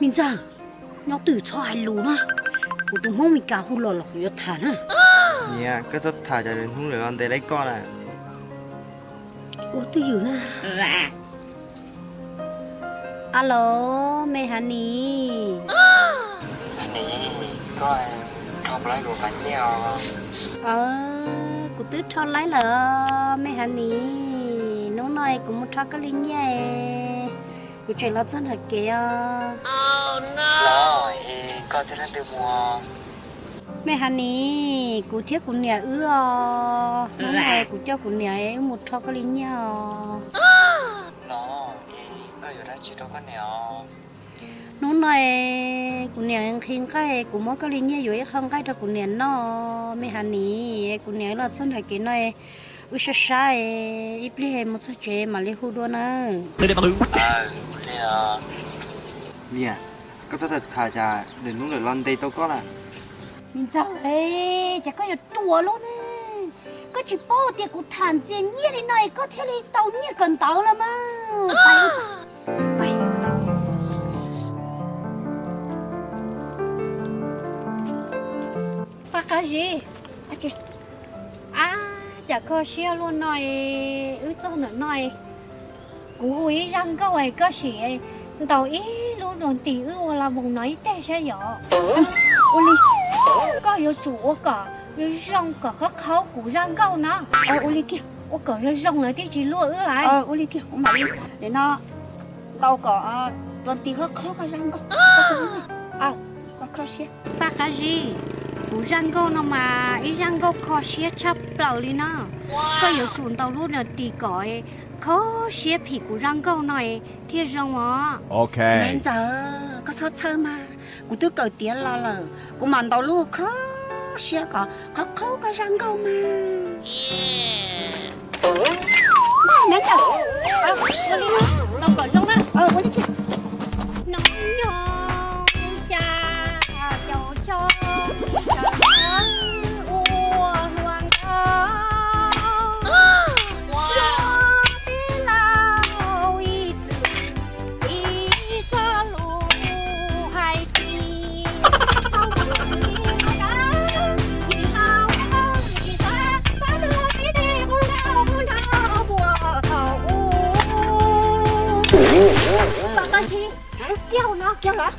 Me ntxawg, nyob twj ywm txhob hais lus na, kuv tus Hmoob Mes Kas hu los los kuv yuav tham na. Niam, koj txhob tham, cas nws hnub lawm los ntes laib koj na. Ua twj ywm na. Alo, me Hav Nis. Hav Nis, koj rho plaub kuv qab nyiaj os. Kuv twb rho laib lawm os me Hav Nis. Hnub no kuv mus rho koj li nyiaj, kuv tseem los txog nram kev os. Los es koj thiab leej twg mus? Me Hav Nis, kuv thiab kuv niam wb os. Hnub no kuv coj kuv niam wb mus rho koj li nyiaj os. Los es koj yuav dab tsi rau koj niam os? Hnub no kuv niam nqhis nqaij, kuv muab koj li nyiaj yuav ib qho nqaij rau kuv niam noj. Me Hav Nis, kuv niam wb los txog nram kev no, wb sab sab, ib pliag mus txog tsev mam li hu dua nawb. Niam, koj txhob tham, cas nws hnub lawm los ntes tau koj na. Me ntxawg, cas koj yuav ruam lub ne? Koj tsis paub tias kuv tham ntxias nyiaj li no es koj thiaj li tau nyiaj kawm ntawv los mas. Paj Qab Zib, ab, cas kho siab luaj no, wb txog ntawm no, kuv hu ib zaj nkauj es koj sim ntaus ib lub rau tis wb ua la voos no ib teg saib yom. Ua li, koj yuav tsum ua kom zoo kom qhov qhaub kuv zaj nkauj no. Ua li kiag, ua kom zoo zoo lawv thiaj tsis luaj wb lawm. Ua li kiag, kuv mam li nim no ntaus kom rau tis qhov qhaub koj zaj nkauj. Koj kho siab. Paj Qab Zib, kuv zaj nkauj no mas ib zaj nkauj kho siab tshaj plaws li na. Koj yuav tsum ntaus lub rau tis kom kho siab phim kuv zaj nkauj no thiaj zoo os. Me ntxawg, koj txhob txhawj mas, kuv twb kawm tiav los lawm, kuv mam ntaus lub kho siab kom qhov qhaub koj zaj nkauj mas. Me ntxawg, ntaus kom zoo na. Hnub nyoog xya caum xyoo, ua hluas nkauj, yog tij laug ib txwm ib txoj lus hais tias, Paj Qab Zib, kiag no, kiag los.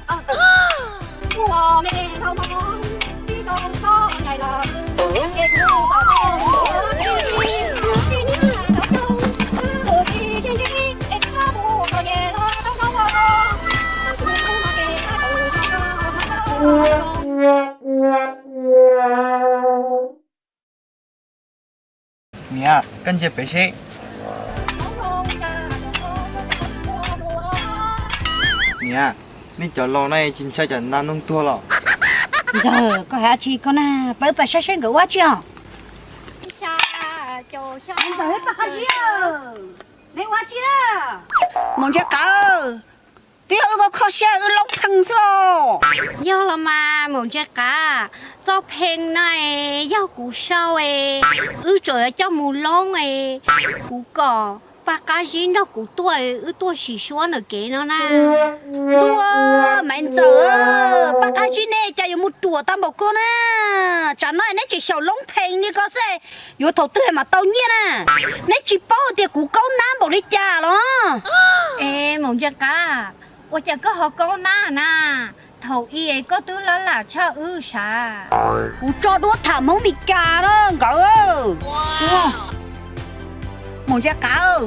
Niam, koj ntsia pem seb. Niam, nej cov laus no tsis ntshai tsam nas noog tuag los? Ntxawg, koj hais dab tsi koj na, pab pab saib seb nkawd ua dab tsi os. Ntxawg, pab qab zib, nej ua dab tsi na? Maum Ntse Qav, twb yog wb koj kho siab wb loob phee xwb os. Yog los mas Maum Ntse Qav, txoj phee no yog kuv sau, wb tseem yuav coj mus loob, kuv kom pab qab zib nrog kuv tuaj, wb tuaj sim suab ntawm kev no na. Ntuj, Maiv Ntxawm, pab qab zib nej cas yuav mus ruam tau npaum koj na. Tsam no neb tseem xyaum loob phee li ko xwb, yuav thaum twg mam tau nyiaj na? Neb tsis paub tias kuv kaub nab npaum li cas los? Es Maum Ntse Qav, ua cas koj ho kaub nab na? Thaum i koj twb lab lam tshaj wb sav. Kuv tso duab tham Hmoob Mes Kas na nkawd. Maum Ntse Qav,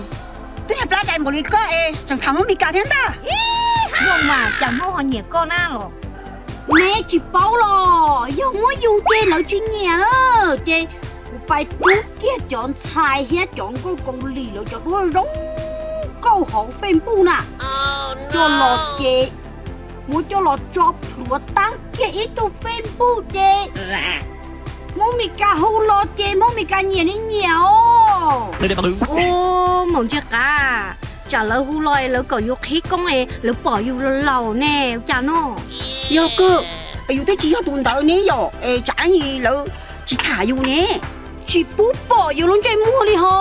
twb yog plab dais npaum li koj es tseem tham Hmoob Mes Kas thiab ntag. Yog mas cas Hmoob ho nyiam koj na los? Neb tsis paub los, yog muab yus ces lawv tsis nyiam na. Ces kuv pais rub kiag cov ntxhais thiab cov nkauj Kaus Lim lawv cov duab zoo nkauj hauv Facebook na, coj los ces muab coj los tso plhuav tag kiag ib tug Facebook ces Hmoob Mes Kas hu los ces Hmoob Mes Kas nyiam li nyiam os. Ua Maum Ntse Qav, tsam lawv hu los lawv kom yus qhib koob es lawv pom yus laus laus ne ua cas no? Yog kawg, yus twb tsis yog tus ntawd ne yom, es tsam lawv tsis tham yus ne. Tsis pub pom yus lub ntsej muag li ho.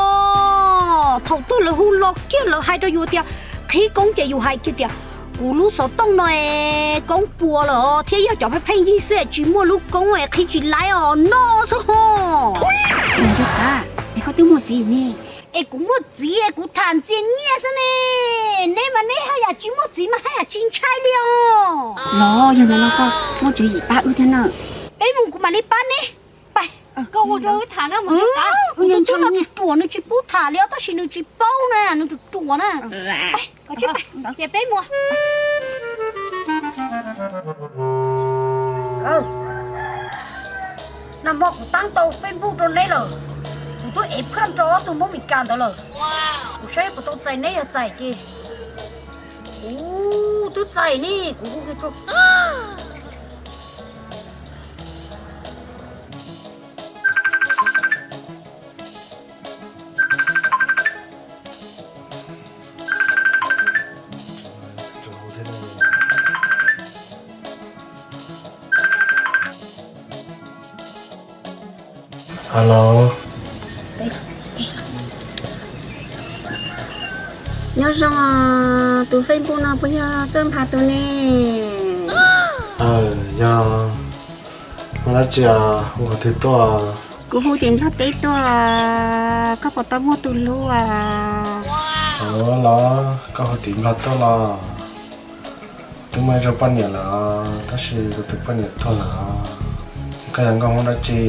Thaum twg lawv hu los kiag lawv hais rau yus tias qhib koob ces yus hais kiag tias Kuv lub xov tooj no es koob puas lawm thiab yog cov pheej pheej yig xwb tsis muaj lub koob es qhib tsis laib os no xwb ho. Ntsej Qav, es koj twb muaj txiv ne? Es kuv muaj txiv es kuv tham ntxias nyiaj xwb ne. Neb mas neb haj yam tsis muaj txiv mas haj yam tsis ntshai li os. Los yog ntawd no koj muab tswv yim pab wb thiab na. Peb mus kuv mam li pab neb. Koj ua rau wb tham na. Kuv tus tub no ruam ruam nws tsis pub tham li os, tab sis nws tsis paub na, nws ruam ruam na. Ces peb mus. Nag hmo kuv tab tau Facebook rau neb lawm, kuv twb ev phaj rau ob tug Hmoob Mes Kas ntawd lawm. Kuv saib puas tau txais neb, yog txais ces kuv twb txais ne, kuv hu kiag rau. Alo. Nyob zoo, tus Facebook no puas yog Txawj Nphas tus ne? Aw, yog. Muaj dab tsi os, hu qhov twg tuaj? Kuv hu tim Nplog teb tuaj, koj puas tau muaj tus hlub os? Aw los, koj hu tim Nplog tuaj los? Twb muaj ib zaug poj niam lawm os, tab sis kuv tus poj niam tuag lawm os. Koj yog nkauj Hmoob dab tsi?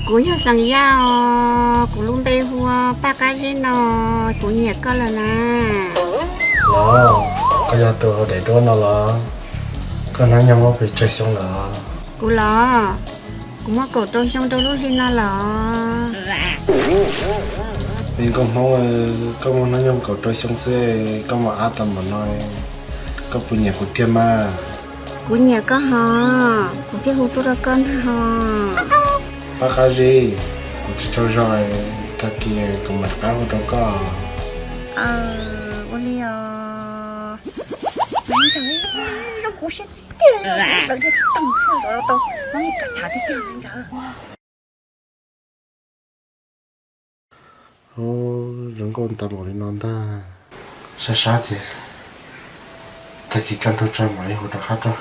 Kuv yog Xeem Yaj os, kuv lub npe hu ua Paj Qab Zib no, kuv nyiam koj lawm na. Los, koj yog tus hauv daim duab no los? Koj hnub nyoog muaj pes tsawg xyoo lawm? Kuv los, kuv muaj kaum rau xyoo rau lub hli no los. Me nkauj Hmoob, koj muaj hnub nyoog kaum rau xyoo xwb koj mus ab tau npaum no, koj puas nyiam kuv tiag mas? Kuv nyiam koj hos, kuv thiaj hu tuaj rau koj ntag hos. Paj Qab Zib, kuv tsis tsaug zog, tag kis kuv mam rov qab hu rau koj. Ua li os. Zoo kuv siab tiag, lawv thiaj tau xwb, lawv tau muab nws kav tham tiag tiag ntxawm. Zoo nkauj ntawd npaum li no ntag. Sab sab ces tag kis kaj ntug tso mam li hu rov qab rau.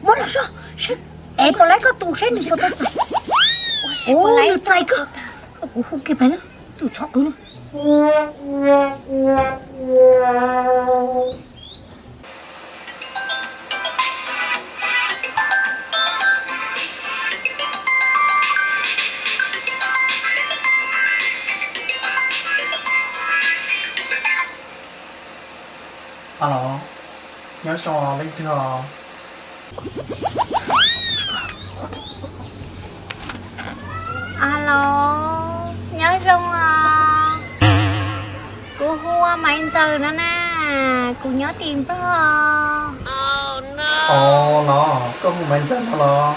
Muab los so, es puas laib koj tus seb nws puas tau txais. Nws txais koj, kuv hu kiag pab na, tus txhob qw na. Alo, nyob zoo leej twg os? Alo, nyob zoo os. Kuv hu ua Maiv Ntxawm no na, kuv nyob tim Nplog. Os, los koj hu Maiv Ntxawm no los?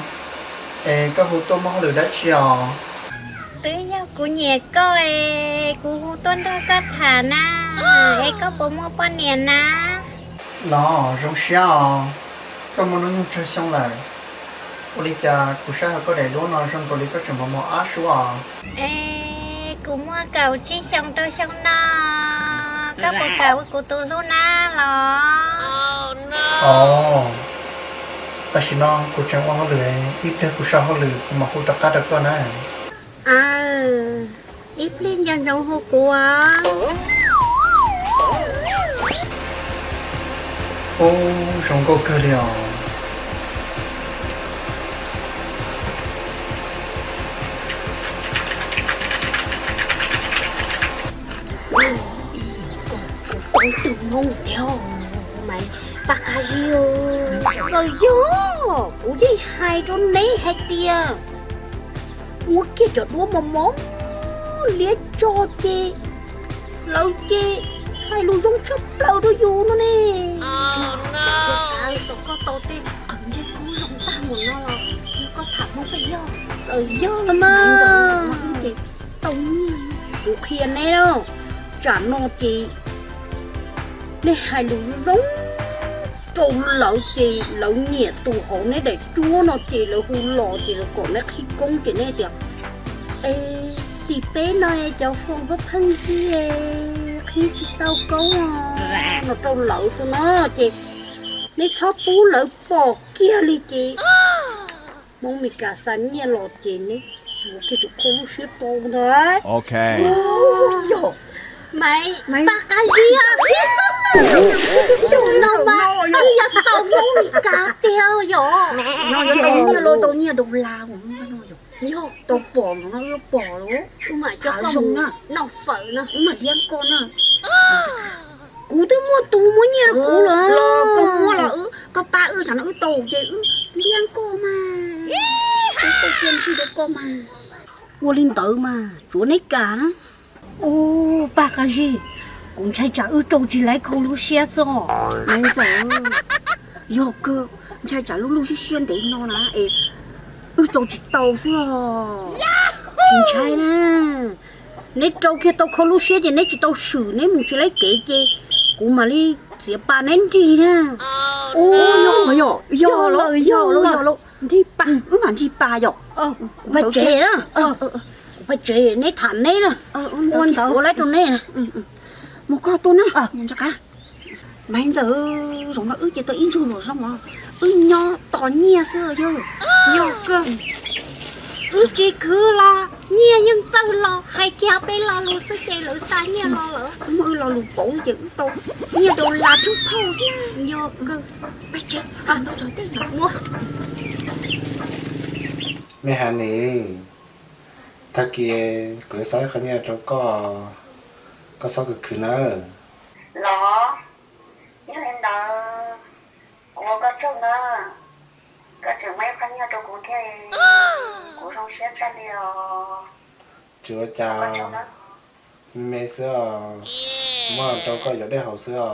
Es koj hu tuaj muaj hauj lwm dab tsi os? Twb yog kuv nyiam koj es kuv hu tuaj nrog koj tham na, es koj puas muaj poj niam na? Los zoo siab os, koj muaj hnub nyoog tsawg xyoo lawm? Ua li cas kuv saib hauv koj daim duab no zoo nkaus li koj tseem mos mos ab suab os. Es kuv muaj kaum tsib xyoos rau xyoo no, koj puas kam ua kuv tus hlub na los? Os, tam sim no kuv tseem ua hauj lwm, ib pliag kuv so hauj lwm kuv mam hu rov qab rau koj na. Aw, ib pliag nco ntsoov hu kuv os. Ub, zoo nkauj kawg li os. Kuv tus Hmoob thiab, Maiv Paj Qab Zib. Txawm yog kuv yeej hais rau neb hais tias ua kiag cov duab mos mos liab tso ces lawv ces hais lus zoo tshaj plaws rau yus no ne. Koj tau tej qhov ntsej kub zoo tag mus no los yog koj tham Hmoob txawm yog. Txawm yog los mas ces tau nyiaj kuv qhia neb na. Tsam no ces Nej hais lus zoo rau lawv ces lawv nyiam tus hauv neb daim duab no ces lawv hu los ces lawv kom neb qhib koob ces nej tias, es tim peb no cov foom pheej pheej ntij, qhib tsis tau koob no rau lawv xwb no ces neb txhob pub lawv pom kiag li ces Hmoob Mes Kas xa nyiaj los ces neb yuav kiag tus khau lub siab rau ntag. Yog, Maiv, Maiv, paj qab zib, tus no mas yog tau Hmoob Mes Kas tiag yom. Tau nyiaj los tau nyiaj dollar, yog tau pom no pom lawm. Wb mam coj koj mus noj fawm no, wb mam liab koj na. Kuv twb muaj tus muab nyiaj rau kuv los, koj muab los wb, koj pab wb tsam no wb tau ces wb liab koj mas, wb tau cia ntsig rau koj mas. Ua li ntawd mas tsuav neb kam na. Ub, paj qab zib, kuv ntshai tsam wb rau tsis laiv khau lub siab xwb. Maiv Ntxawm, yog kawg, ntshai tsam lub lub siab siab ntev no na es wb rau tsis tau xwb os. Tsis ntshai na, neb rau kiag tau khau lub siab ces neb tsis tau swm, neb mus tsis laiv kev ces kuv mam li txiav pas neb nrig na. Ub, yog, yog, yog lawm, yog lawm. Nrig pas, wb mam nrig pas yom. Kuv pais tsev na, kuv pais tsev, neb tham neb na, ua laiv rau neb. Mus koj tuaj na. Maiv Ntxawm, zaum no wb cia tau ib ntsug luam zoo os, wb nyob tos nyiaj xwb yog. Yog kawg, wb tsis khwv los nyiaj yeej txawj los, hais kiag peb lo lus xwb ces lawv xa nyiaj los lawm. Muaj wb lo lus pauv ces wb tau nyiaj dollar tshaj phauj. Yog kawg, pais tsev, ntau tso tej no. Me Hanis, tag kis kuv yuav xa ib qho nyiaj rau koj, koj txhob khwv khwv nawb. Los, yog li ntawd kuv ua koj tsaug na, koj tseem muab ib qho nyiaj rau kuv thiab, kuv zoo siab tshaj li os. Tsis ua cas, me xwb os, muab rau koj yuav dej haus xwb os.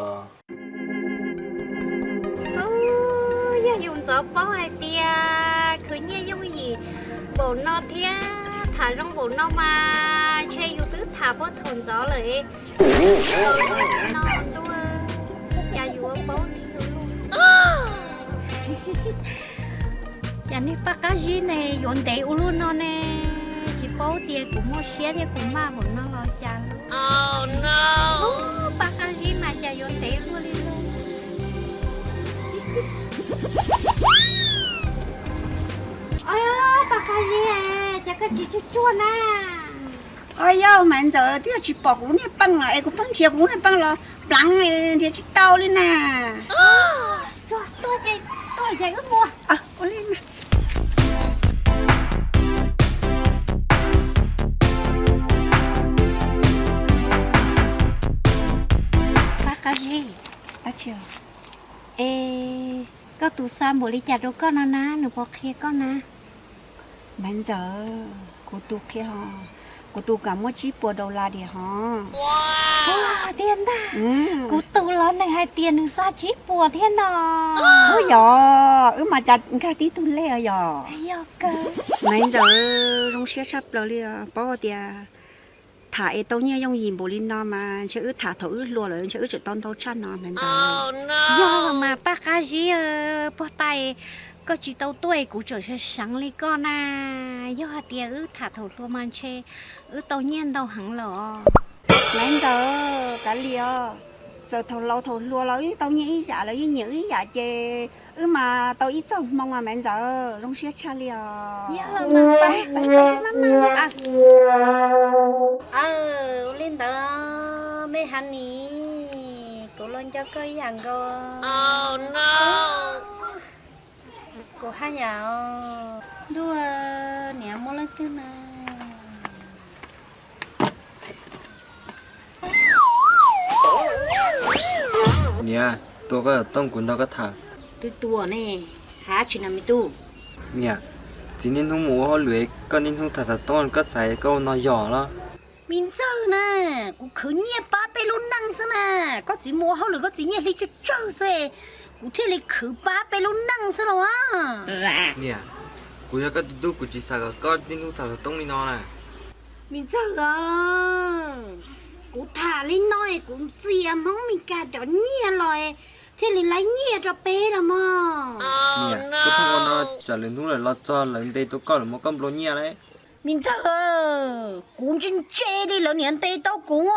Yog yus ntxov paub hais tias khwv nyiaj yooj yim npaum no thiab tham zoo npaum no mas ntshe yus twb tham puag thaum ntxov lawm. No ntuj, cas yuav paub li luj. Cas niag paj qab zib ne yuav ntev ua luaj no ne, tsis paub tias kuv muaj siab thiab kuv maj npaum no los cas. Paj qab zib mas cas yuav ntev luaj li luj. Paj qab zib, cas koj tsis tsuag tsuag na? Os, yog Maiv Ntxawm twb yog tsis pom kuv niag peej los es kuv pheej nrhiav kuv niag peej los pleev nrhiav tsis tau li na. Tuaj ces, tuaj ces wb mus. Ua li na. Paj qab zib, es koj tus xa npaum li cas rau koj no na, nws puas qhia koj na? Maiv Ntxawm, kuv tus qhia ho, kuv tus kam muab tsib puas dollar diam ho. Ua tiag ntag, kuv tus los nws hais tias nws xa tsib puas thiab no. Ub yog, wb mas cas nkag tib tug lej os yog. Yog kawg. Maiv Ntxawm, zoo siab tshaj plaws li os, paub tias tham es tau nyiaj yooj yim npaum li no mas ntshe wb tham thaum wb hluas lawm ntshe wb tseem tau ntau tshaj no Maiv Ntxawm. Yog mas Paj Qab Zib, puag ta koj tsis tau tuaj es kuv tseem seev seev li koj na. Yog hais tias wb tham thaum hluas mas ntshe wb tau nyiaj ntau heev lawm os. Maiv Ntxawm, kav liam os, txawm thaum laus thaum hluas los wb tau nyiaj ib yam los yeej nyiam wb ib yam ces wb mas tau ib txoj hmoo mas Maiv Ntxawm, zoo siab tshaj li os. Ua li ntawd me Hanis, kuv los nco koj ib yam nkaus. Kuv haj yam os. Ntuj, niam muaj leej twg na? Niam, tua koj xov tooj kuv nrog koj tham. Twb tua ne, hais dab tsi na me tub? Niam, txiv niaj hnub mus ua hauj lwm, koj niaj hnub tham xov tooj koj xaiv koj ua no yog los? Me ntxawg na, kuv khwv nyiaj pab peb lub neej xwb na. Koj txiv mus ua hauj lwm koj txiv nyiaj hli tsawg tsawg xwb, kuv thiaj li khwv pab peb lub neej xwb los. Niam, kuv yog koj tus tub kuv tsis xav kom koj niaj hnub tham xov tooj li no na. Me ntxawg os, Kuv tham li no es kuv ntxias Hmoob Mes Kas cov nyiaj los thiaj li laib nyiaj rau peb los mog. Niam, koj pheej ua no tsam lwm hnub lawv los txog lawv ntes tau koj lawv muab koj nplua nyiaj lauj. Me ntxawg, kuv ntse ntse li lawv niaj ntes tau kuv,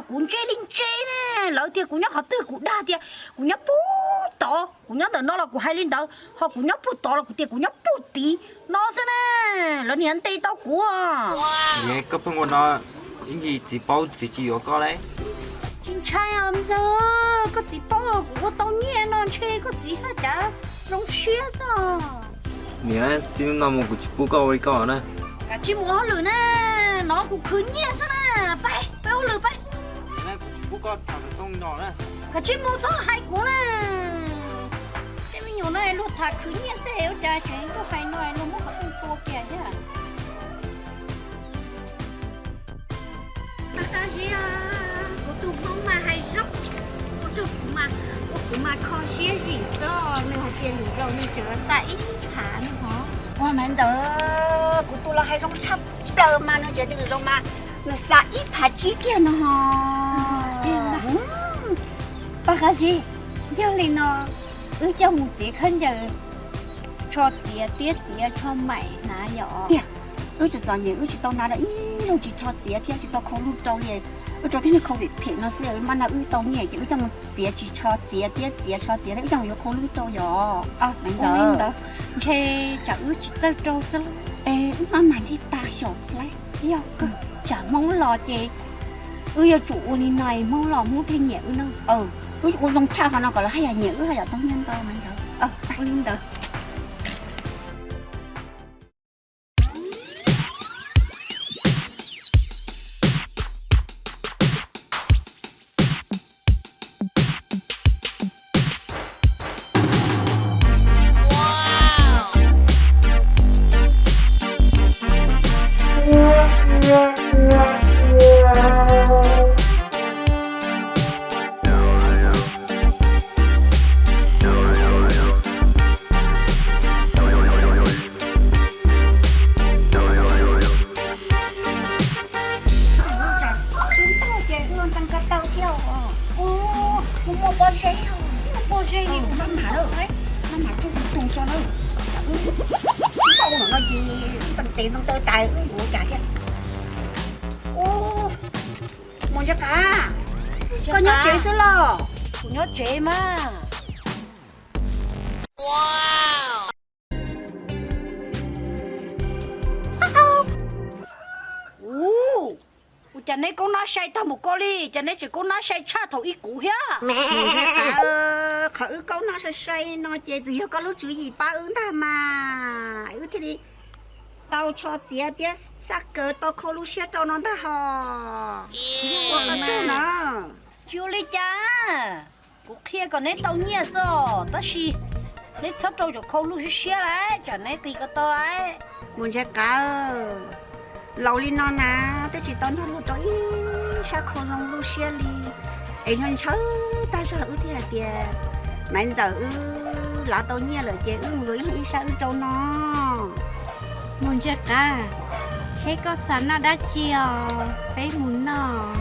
kuv ntse li ntse ne. Lawv tias kuv nyob qhov twg kuv dag tias kuv nyob puag tod, kuv nyob ntawm no los kuv hais li ntawd, ho kuv nyob puag tod los kuv tias kuv nyob puag tid no xwb ne. Lawv niaj ntes tau kuv. Niam, koj pheej ua no ib ntsis txiv paub txiv tsis yuav koj lauj. Tsis ntshai os ntxawg, koj txiv paub kuv ua tau nyiaj no ntshe koj txiv haj cav zoo siab xwb. Niam, txij hnub no mus kuv tsis pub koj ua li koj na. Kav tsij mus ua hauj lwm na, no kuv khwv nyiaj xwb na. Peb, peb ua hauj lwm peb. Niam, kuv tsis pub koj tham xov tooj no na. Kav tsij mus txhob hais kuv na. Tej me nyuam no luag tham khwv nyiaj xwb ua cas tseem tuaj hais no luag muab qhov rooj tua kiag thiab. Kuv tus Hmoob mas hais zoo, ua rau kuv mas, ua kuv mas kho siab zim xwb, nws hais tias lwm zaus nws tseem xa ib phav no hov. Ua Maiv Ntxawm, kuv tus los hais zoo tshaj plaws mas nws tseem tias lwm zaus mas nws xa ib phav tsib kiag no hov. Paj Qab Zib, yog li no wb coj mus txiav khaub ncaws tsho txiav tiab txiav tsho maim hnav yom. Tiag, wb tseem txom nyem wb tsis tau hnav rau ib zaug tsis rho txiav thiab tsis tau khau lug rau li. Wb rau tib neeg khau vim phem no xwb, wb mam no wb tau nyiaj ces wb coj mus txiav tsis rho txiav tiab txiav tsho txiav thiab wb coj mus yuav khau lug rau yom. Ntawd ntshe tsam wb tsis txawj rau xwb. Es wb mam mam li tas xyom lawm, yog kawg tsam Hmoob los ces wb yuav tsum ua li no Hmoob los Hmoob thiaj nyiam wb no. Wb ua zoo tshaj qhov no kom lawv haj yam nyiam wb haj yam tau nyiaj ntau Maiv Ntxawm. Ua li ntawd. Tus ntog ces wb ntxeev ko taw thiab os. Ua, kuv muaj pob zeb, muaj pob zeb li kuv maj mam, maj mam tsuj tus tso na. Wb npau no ces ntxeev tes ntxeev taw tas wb yuav cas thiab. Ua, Mus Ntse Qav, koj nyob tsev xwb los? Kuv nyob tsev mas. Ua, ua cas neb koob nab sai tag mus ko li, cas neb tseem koob nab sai tshaj thaum ub kuv thiab? Mus Ntse Qav, qhov wb koob nab sai sai no ces txawm yog koj lub tswv yim pab wb ntag mas, wb thiaj li tau tsho txiav tiab xaj kaws tau khau lub siab rau no ntag hos. Ua qhov tsaug na. Tsis ua li cas, kuv qhia kom neb tau nyiaj xwb os, tab sis neb txhob rau cov khau lub siab siab lawm tsam neb qis ko taw lawm. Mus Ntse Qav, laus li no na, twb tsis tau nrog luag rau ib sab khau zoo lub siab li, es ntshaw ntshaw tag zog wb thiaj hais tias Maiv Ntxawm wb lav tau nyiaj lawm ces wb mus yuav ib leeg ib sab wb rau no. Mus Ntse Qav, seb koj xav noj dab tsi os, peb mus noj.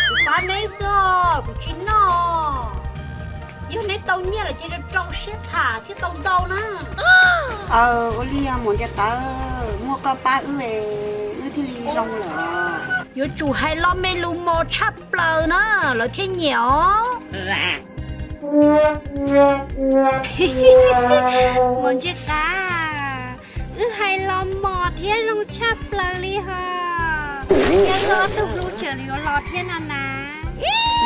Kuv pab neb xwb os, kuv tsis noj. Yog neb tau nyiaj lawm ces rau rau siab tham thiaj tau ntau na. Aw, ua li Mus Ntse Qav, muaj koj pab wb, wb thiaj li zoo lawm. Yuav tsum hais lo me lus mos tshaj plaws na, lawv thiaj nyiam os. Mus Ntse Qav, wb hais lo mos thiab zoo tshaj plaws li hos. Yog koj ob tug hlub tseem yuav los thiab no na.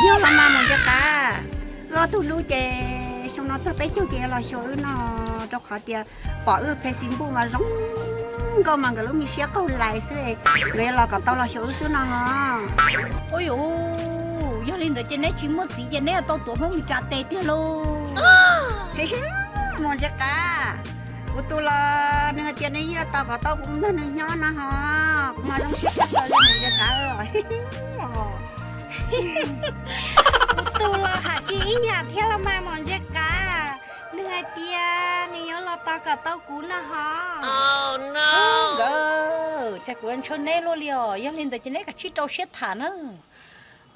Yog los mas Mus Ntse Qav, wb ob tug hlub ces xyoo no txog peb caug ces yuav los xyuas wb no, rau qhov tias pom wb Facebook mas zoo nkauj mas nkawd lub me siab qaug lais xwb, nkawd yuav los kom tau los xyuas wb xwb no hos. Ua yuav, yog li ntawd ces neb tsis muaj txiv ces neb yuav tau tuav Hmoob Mes Kas tes tiag lauj. Mus Ntse Qav, kuv tus los nws hais tias nws yeej tos kom tau kuv nrog nws nyob no hos, kuv mas zoo siab tshaj plaws li Mus Ntse Qav. Kuv tus los ham tsis ib yam thiab los mas Mus Ntse Qav, nws hais tias nws yuav los tos kom tau kuv no hos. Nkawd, cas kuv ntshaw neb luaj li os, yog li ntawd ces neb kav tsij rau siab tham na.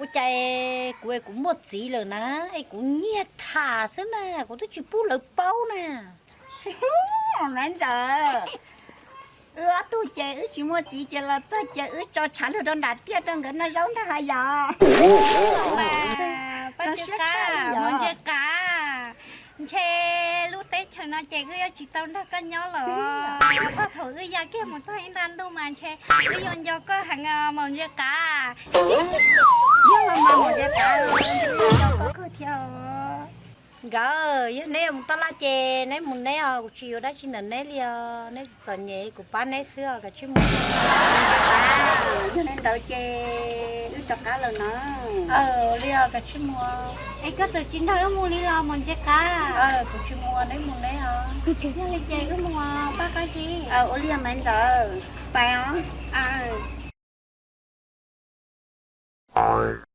Ua cas kuv es kuv muaj txiv lawm na, es kuv nyiag tham xwb na, kuv twb tsis pub lawv paub na. Maiv Ntxawm, wb ob tug ces wb tsis muaj txiv ces los txog ces wb tso tshav lug rau nram tiaj rau nkawd noj zaub ntag hos yom. Paj Ntse Qav, Maum Ntse Qav, ntshe lub teb chaws no ces wb yuav tsis tau nrog koj nyob lawm. Txog thaum wb ya kiag mus txog ib nta ntuj mas ntshe wb yuav nco koj heev Maum Ntse Qav. Yog los mas Maum Ntse Qav, nco koj kawg thiab. Nkawd, yog neb yuav mus taj laj ces neb mus neb os, kuv tsis yuav dab tsi ntawm neb li os, neb txom nyem kuv pab neb xwb os, kav tsij mus. Yog li ntawd ces wb rov qab lawm na. Li os, kav tsij mus. Es koj txawm tsis nrog wb mus li los Maum Ntse Qav? Kuv tsis mus, neb mus neb os. Yog li ces wb mus, pab qab zib. Ua li os Maiv Ntxawm, pais os.